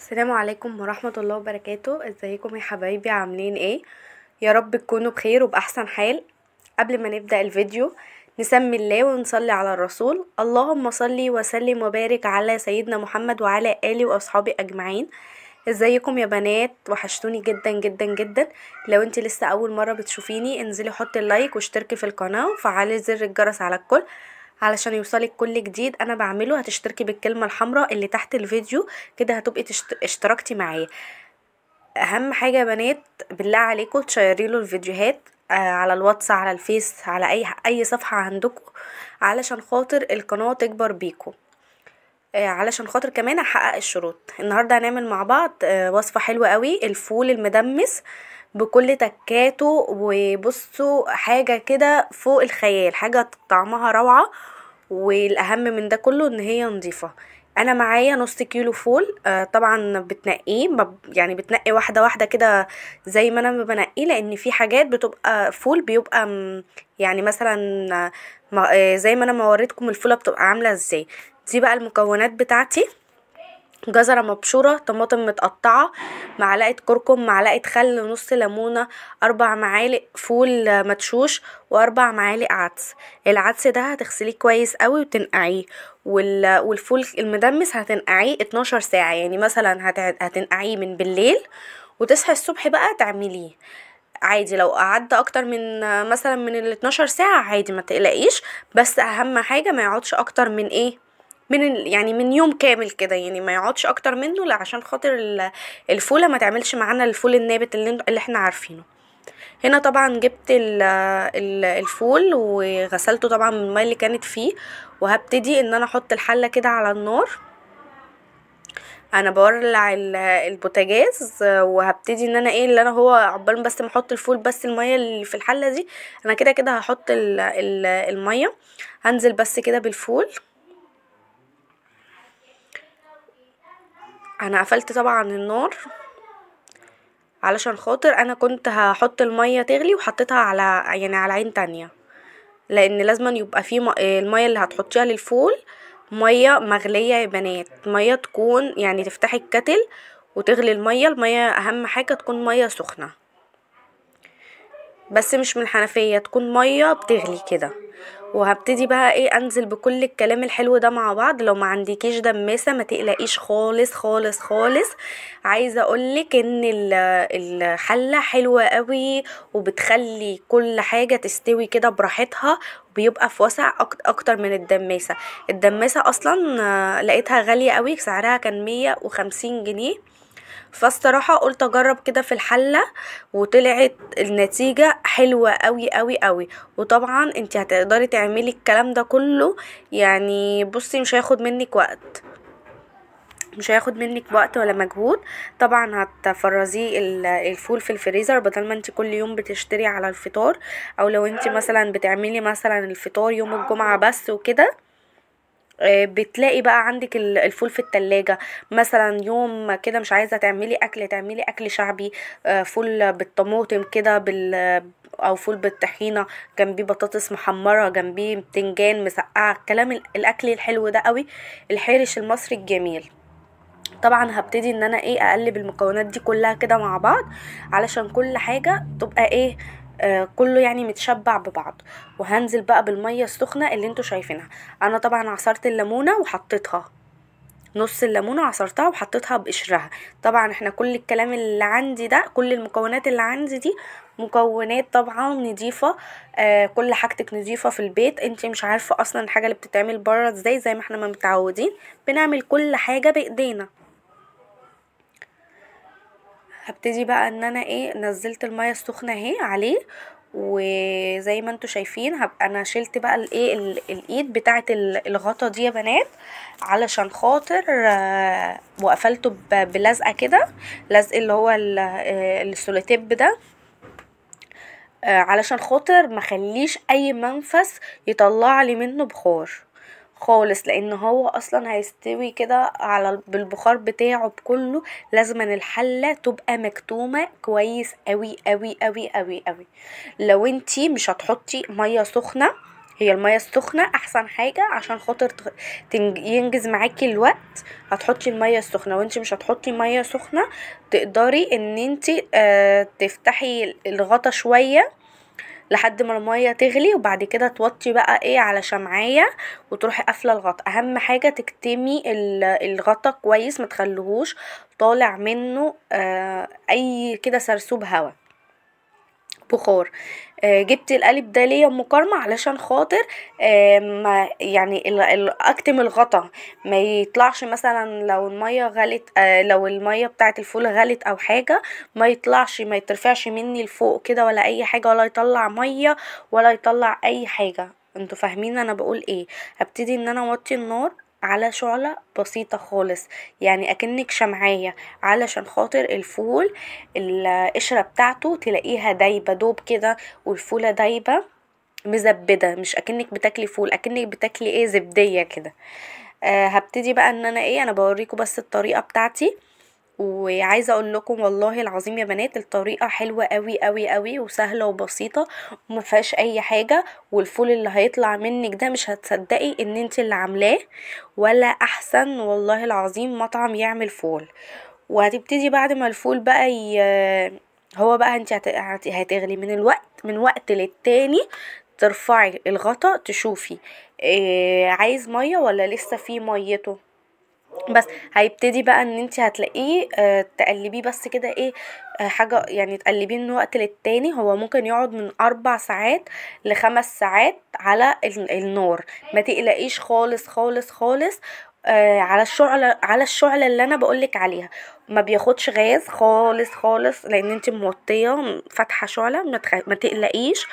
السلام عليكم ورحمة الله وبركاته. ازيكم يا حبايبي، عاملين ايه؟ يا رب تكونوا بخير وبأحسن حال. قبل ما نبدأ الفيديو نسمي الله ونصلي على الرسول. اللهم صلي وسلم وبارك على سيدنا محمد وعلى آله وأصحابه أجمعين. ازيكم يا بنات، وحشتوني جدا جدا جدا. لو انت لسه اول مرة بتشوفيني انزلي حطي ال like واشتركي في القناة وفعلي زر الجرس على الكل علشان يوصلك كل جديد انا بعمله. هتشتركي بالكلمة الحمراء اللي تحت الفيديو كده هتبقي اشتركتي معايا. اهم حاجة يا بنات بالله عليكم تشيري له الفيديوهات على الواتس، على الفيس، على اي صفحة عندكم علشان خاطر القناة تكبر بيكم، علشان خاطر كمان احقق الشروط. النهارده هنعمل مع بعض وصفه حلوة قوي، الفول المدمس بكل تكاته. وبصوا حاجة كده فوق الخيال، حاجة طعمها روعه، والاهم من ده كله ان هي نظيفة. انا معايا نص كيلو فول، طبعا بتنقيه، يعني بتنقي واحدة واحدة كده زي ما انا بنقيه، لان في حاجات بتبقى فول بيبقى يعني مثلا زي ما انا ما وريتكم الفوله بتبقى عامله ازاي. دي بقى المكونات بتاعتي: جزرة مبشوره، طماطم متقطعه، معلقه كركم، معلقه خل، نص ليمونه، 4 معالق فول مدشوش، و4 معالق عدس. العدس ده هتغسليه كويس قوي وتنقعيه، والفول المدمس هتنقعيه 12 ساعة، يعني مثلا هتنقعيه من بالليل وتصحي الصبح بقى تعمليه عادي. لو قعدت اكتر من مثلا من ال 12 ساعة عادي ما تقلقيش، بس اهم حاجة ما يقعدش اكتر من ايه، من يعني من يوم كامل كده، يعني ما يقعدش اكتر منه، لا عشان خاطر الفوله ما تعملش معانا الفول النابت اللي احنا عارفينه. هنا طبعا جبت الفول وغسلته طبعا من المية اللي كانت فيه، وهبتدي ان انا احط الحلة كده على النار. انا بولع البوتاجاز وهبتدي ان انا ايه اللي انا هو عقبال بس ما احط الفول، بس المية اللي في الحلة دي انا كده كده هحط المية. هنزل بس كده بالفول. انا قفلت طبعا النار علشان خاطر انا كنت هحط المية تغلي، وحطيتها على يعني على عين تانية، لان لازم يبقى فيه المية اللي هتحطيها للفول مية مغليه يا بنات، مية تكون يعني تفتحي الكتل وتغلي المية. المية اهم حاجة تكون مية سخنة، بس مش من الحنفية، تكون مية بتغلي كده. وهبتدي بقى ايه انزل بكل الكلام الحلو ده مع بعض. لو ما عندكيش دماسه ما تقلقيش خالص خالص خالص. عايزه اقولك ان الحلة حلوة قوي، وبتخلي كل حاجة تستوي كده براحتها، وبيبقى في وسع اكتر من الدماسه. الدماسه اصلا لقيتها غالية قوي، سعرها كان 150 جنيه، فالصراحه قلت اجرب كده في الحلة، وطلعت النتيجة حلوة قوي قوي قوي. وطبعا انت هتقدري تعملي الكلام ده كله، يعني بصي مش هياخد منك وقت، مش هياخد منك وقت ولا مجهود. طبعا هتفرزيه الفول في الفريزر بدل ما انت كل يوم بتشتري على الفطار، او لو انت مثلا بتعملي مثلا الفطار يوم الجمعة بس وكده، بتلاقي بقى عندك الفول في التلاجة. مثلا يوم كده مش عايزة تعملي اكل، تعملي اكل شعبي، فول بالطماطم كده او فول بالطحينة، جنبيه بطاطس محمرة، جنبيه بتنجان مسقعة، الكلام الاكل الحلو ده قوي، الحرش المصري الجميل. طبعا هبتدي ان انا ايه اقلب المكونات دي كلها كده مع بعض علشان كل حاجة تبقى ايه كله يعني متشبع ببعض. وهنزل بقى بالمية السخنة اللي انتوا شايفينها. انا طبعا عصرت الليمونه وحطيتها، نص الليمونه عصرتها وحطيتها بقشرها. طبعا احنا كل الكلام اللي عندي ده، كل المكونات اللي عندي دي مكونات طبعا نظيفة، كل حاجتك نظيفة في البيت، انت مش عارفه اصلا الحاجة اللي بتتعمل بره ازاي، زي ما احنا ما متعودين بنعمل كل حاجة بايدينا. هبتدي بقى ان انا ايه نزلت المية السخنة اهي عليه، وزي ما انتوا شايفين هبقى انا شلت بقى الايه الايد بتاعه الغطا دي يا بنات علشان خاطر وقفلته بلزقه كده، لزق اللي هو السوليتيب ده، علشان خاطر ما خليش اي منفس يطلع لي منه بخار خالص، لان هو اصلا هيستوي كده على بالبخار بتاعه بكله. لازم الحلة تبقى مكتومة كويس قوي قوي قوي قوي قوي. لو انتي مش هتحطي مية سخنة، هي المية السخنة احسن حاجة عشان خاطر ينجز معاكي الوقت. هتحطي المية السخنة، وانت مش هتحطي مية سخنة تقدري ان انت تفتحي الغطا شوية لحد ما المية تغلي، وبعد كده توطي بقى ايه على شمعيه وتروحي قافله الغطا. اهم حاجة تكتمي الغطا كويس، ما تخليهوش طالع منه اي كده سرسوب هوا بخار. جبت القالب ده ليه يا ام كارما؟ علشان خاطر ما يعني اكتم الغطا ما يطلعش، مثلا لو المية غلت، لو المية بتاعه الفول غلت او حاجة ما يطلعش، ما يترفعش مني لفوق كده ولا اي حاجة، ولا يطلع مية ولا يطلع اي حاجة. انتوا فاهمين انا بقول ايه؟ هبتدي ان انا اوطي النار على شعلة بسيطة خالص، يعني اكنك شمعية، علشان خاطر الفول القشرة بتاعته تلاقيها دايبة دوب كده، والفولة دايبة مزبدة، مش اكنك بتاكلي فول، اكنك بتاكلي ايه، زبدية كده. هبتدي بقى ان انا ايه، انا بوريكم بس الطريقة بتاعتي، وعايزه اقول لكم والله العظيم يا بنات الطريقة حلوة قوي قوي قوي وسهلة وبسيطة وما فيهاش اي حاجة. والفول اللي هيطلع منك ده مش هتصدقي ان انت اللي عاملاه، ولا احسن والله العظيم مطعم يعمل فول. وهتبتدي بعد ما الفول بقى هو بقى انت هتغلي من الوقت، من وقت للتاني ترفعي الغطا تشوفي عايز مية ولا لسه في ميته. بس هيبتدي بقى ان انت هتلاقيه تقلبيه بس كده ايه، حاجة يعني تقلبيه من وقت للتاني. هو ممكن يقعد من 4 ساعات ل5 ساعات على النار، ما تقلقيش خالص خالص خالص. على الشعلة، على الشعلة اللي انا بقولك عليها، ما بياخدش غاز خالص خالص، لان انت موطيه فاتحة شعله، ما تقلقيش.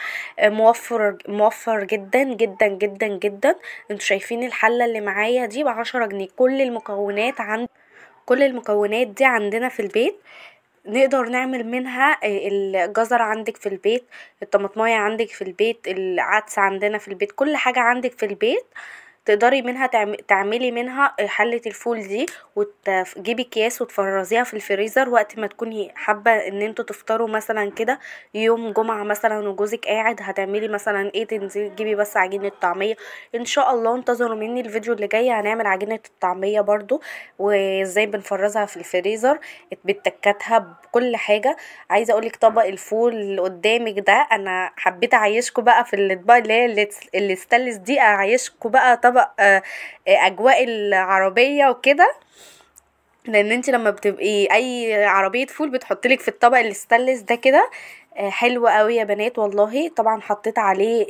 موفر جدا جدا جدا جدا. انتوا شايفين الحلة اللي معايا دي ب10 جنيه، كل المكونات كل المكونات دي عندنا في البيت، نقدر نعمل منها. الجزر عندك في البيت، الطماطمايه عندك في البيت، العدس عندنا في البيت، كل حاجة عندك في البيت تقدري منها تعملي منها حلة الفول دي، وتجيبي اكياس وتفرزيها في الفريزر وقت ما تكوني حابة ان انتوا تفطروا مثلا كده يوم جمعة مثلا وجوزك قاعد، هتعملي مثلا ايه، تنزلي تجيبي بس عجينة طعمية. ان شاء الله انتظروا مني الفيديو اللي جاي، هنعمل عجينة الطعمية برضو وازاي بنفرزها في الفريزر بتكاتها بكل حاجة. عايزة اقولك طبق الفول اللي قدامك ده انا حبيت اعيشكم بقى في الاطباق اللي هي اللي استانلس دي، اعيشكم بقى طبق اجواء العربية وكده، لان انت لما بتبقي اي عربية فول بتحطلك في الطبق الاستانلس ده كده. حلو قوي يا بنات والله. طبعا حطيت عليه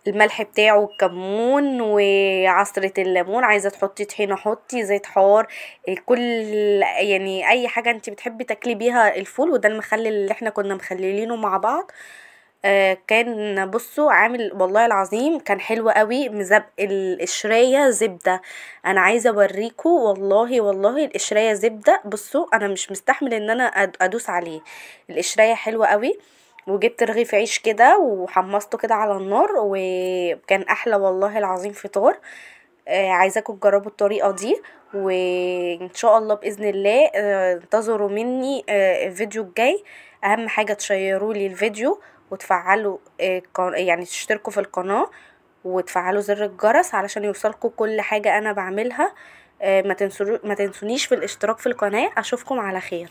الملح بتاعه والكمون وعصره الليمون، عايزه تحطي طحينه حطي، زيت حار، كل يعني اي حاجة انت بتحبي تاكلي بيها الفول. وده المخلل اللي احنا كنا مخللينه مع بعض، كان بصوا عامل والله العظيم كان حلو قوي. القشريه زبدة، انا عايزه اوريكم والله والله القشريه زبدة. بصوا انا مش مستحمل ان انا ادوس عليه، القشريه حلوة قوي. وجبت رغيف عيش كده وحمصته كده على النار، وكان احلى والله العظيم فطار. عايزاكم تجربوا الطريقة دي، وان شاء الله باذن الله انتظروا مني الفيديو الجاي. اهم حاجة تشيروا لي الفيديو وتفعلوا يعني تشتركوا في القناة وتفعلوا زر الجرس علشان يوصلكوا كل حاجة انا بعملها. ما تنسونيش في الاشتراك في القناة. اشوفكم على خير.